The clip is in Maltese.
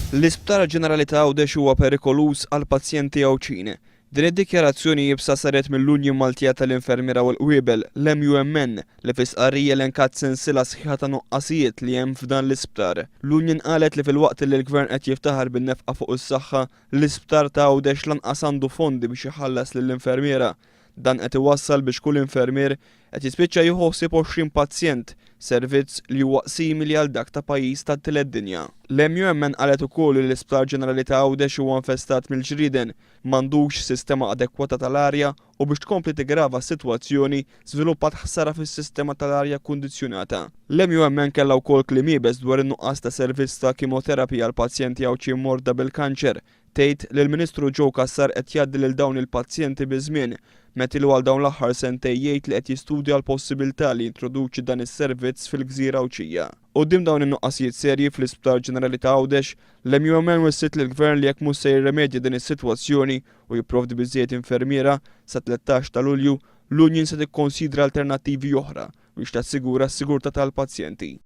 L-Isptar Ġenerali ta' Għawdex huwa perikoluż għall-pazjenti Għawdxin. Din id-dikjarazzjoni iebsa saret mill-Union Maltija tal-Infermiera u l-Qwiebel, l-MUMN, li fi stqarrija elenkat sensiela sħiħa ta' nuqqasijiet li hemm f'dan l-isptar. L-Union qalet li filwaqt li l-Gvern qed jiftaħar bin-nefqa fuq is-saħħa, l-isptar ta' Għawdex lanqas għandu fondi biex iħallas lill-infermiera. Dan qed iwassal biex kull infermier qed jispiċċa jieħu ħsieb 20 pazjent, servizz li huwa simili għal dak ta' pajjiż tat-tielet dinja. L-MUMN qalet ukoll li l-Isptar Ġenerali ta' Għawdex huwa infestat mill-ġrieden, m'għandux sistema adekwata tal-arja u biex tkompli tiggrava s-sitwazzjoni, żviluppat ħsara fis-sistema tal-arja kkundizzjonata. L-MUMN kellha wkoll kliem iebes dwar in-nuqqas ta' servizz ta' kimoterapy għal pazjenti Għawdxin morda bil-kanċer. Tgħid li l-Ministru Joe Cassar qed jgħaddi lil dawn il-pazjenti biż-żmien, meta ilu għal dawn l-aħħar sentejn jgħid li qed jistudja l-possibilità li jintroduċi dan is-servizz fil-gżira Għawdxija. Quddiem dawn in-nuqqasijiet serji fl-Isptar Ġenerali ta' Għawdex, l-MUMN wissiet lill-Gvern li jekk mhux se jirremedja din is-sitwazzjoni u jipprovdi biżżejjed infermiera sat-13 ta' Lulju, l-union se tikkonsidra alternattivi oħra biex tassigura s-sigurtà tal-pazjenti.